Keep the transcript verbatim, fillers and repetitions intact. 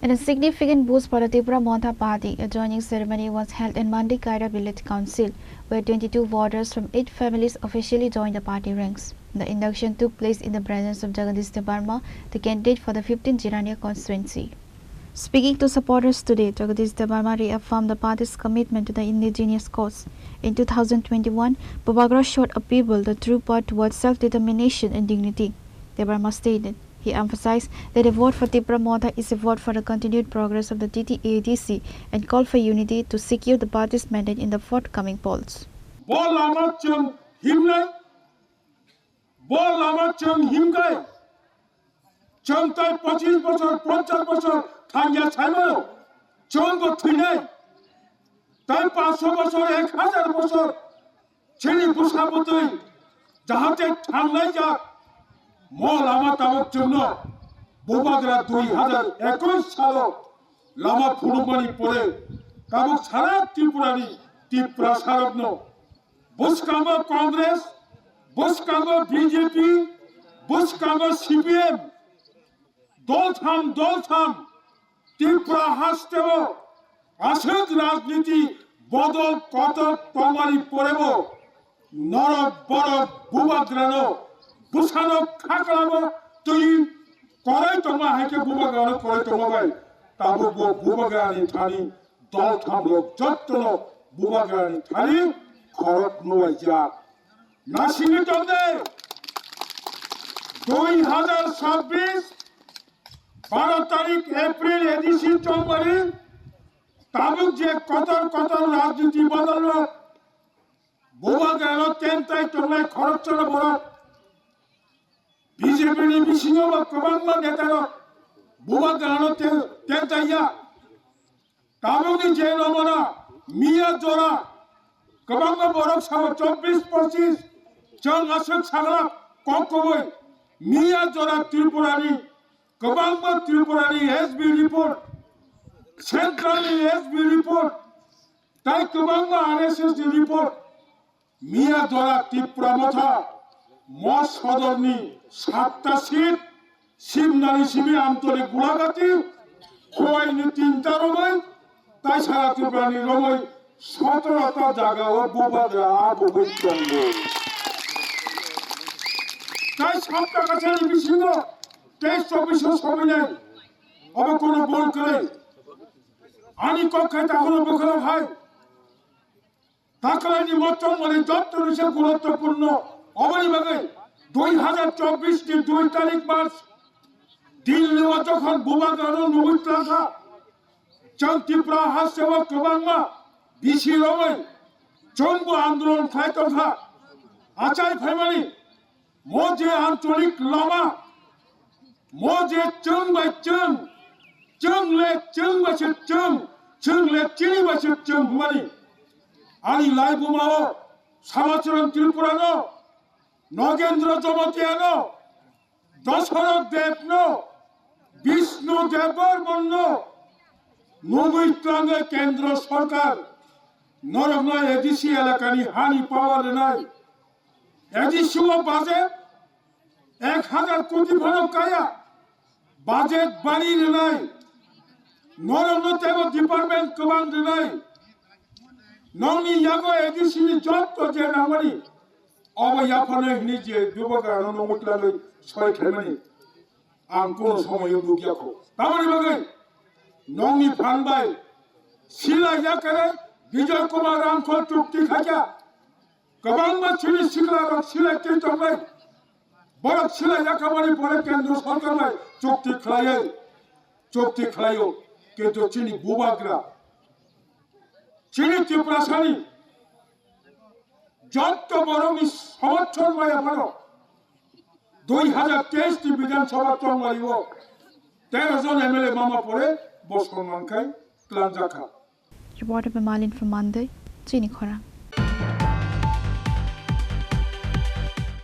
And a significant boost for the Tipra Motha Party. A joining ceremony was held in Mandi Kaira Village Council, where twenty-two voters from eight families officially joined the party ranks. The induction took place in the presence of Jagadish Debbarma, the candidate for the fifteen Jirania constituency. Speaking to supporters today, Jagadish Debbarma reaffirmed the party's commitment to the indigenous cause. In two thousand twenty-one, Bubagra showed a people the true path towards self-determination and dignity. Debbarma stated. He emphasized that a vote for Tipra Motha is a vote for the continued progress of the T T A D C and called for unity to secure the party's mandate in the forthcoming polls. Bo lama chwng himnai, bo lama chwng himkai, chwng tai pochis bochor, ponchas bochor thangya saimano, chwng bo thwinai, tai paanch sho bochor, ek hazar bochor, chini bwsa bwtwi jahate thangnai jak, mo lama tabuk chwngno Bubagra dui hazar ekush salo lama phunukmani pore tabuk sara Tripurani Tiprasarokno bwskango Congress, bwskango B J P, bwskango C P M, doltham doltham Tripura hasteo aswk rajniti bodol kotor tongmani porebo norok borok Bubagrano bwsano khaklamo twi korai tongma hai khe Bubagrano korai tongma bai tabuk bo Bubagrani thani doltham rok jottono Bubagrani thani khorok nuwaijak. Nasingwi tongde dui hazar sabbish baro tarik April A D C chongmani tabuk je kotor kotor rajniti bodol rok Bubagrano tentai tongnai khoroksa borok B J P ni bisingo bo kwbangma neta rok Bubagrano ten- tentaiya. Tabukni je nomona miya jora kwbangma borok sabo chobbish pochis chwng aswk sagra kok kubui miya jora Tripurani kwbangma Tripurani S B report, Central ni S B report, tai kwbangma R S S ni report. Miya jora Tipra Motha Moth Sodorni satta seat Simnani simi Amtoli Gulagati Khowaini tinta romoi tai sara Tripurani romoi sotorota jaga o Bubagra a bugui tongo. Tai satta kasani bisingo tei chobbish o somoinai obo kono bol kwrwi. Ani kok khai takhoro bokhorok hai. Takhalaini mochong mani jotto nise guruttopurno oboni bagwi dui hazar chobbish ni dui tarik March Dilli o jokhon Bubagrano nugui tlangkha, chwng Tripura hasteo kwbangma bisi romwi chwngbo andolon khlai tongkha. Achai phaimani mo je ancholik lama, mo je chwng bai chwng, chwng le chwng bai se chwng, chwng le chini bai se chwng hwnmani ani laibuma o Samacharan Tripura no, Nogendra Jamatia no, Dasarath Deb no, Bishnu Dev Barman no nugui tlangwi Kendra Sarkar norokno A D C elakani hani power rwnai. A D C o budget ek hazar koti phano kaya. Budget bari rwnai. Norokno teibo department kwbang rwnai. Nokni yago A D C ni jotto je nangmani obo yaphano hwnwi je Bubagrano nugui tlangwi soi khlaimani ang kono somoyo nukya kho. Tamoni bagwi nokni phan bai sila yakare Bijoy Kumar Ramkhol chukti khaikha. Kwbangma chini sikla rok silai tei tongnai. Borok silai yakamani pore Kendra Sarkar bai chukti khlaiwi, chukti khlaio. Kintu chini Bubagra, chini Tiprasani jotto borokni somorthon maya phano dui hazar teis ni Bidhan Sabha chongmani o tero jon M L A mama pore bo sonman khai tlangjak kha. Reporter by Malin from Mandai, Chini Khorang.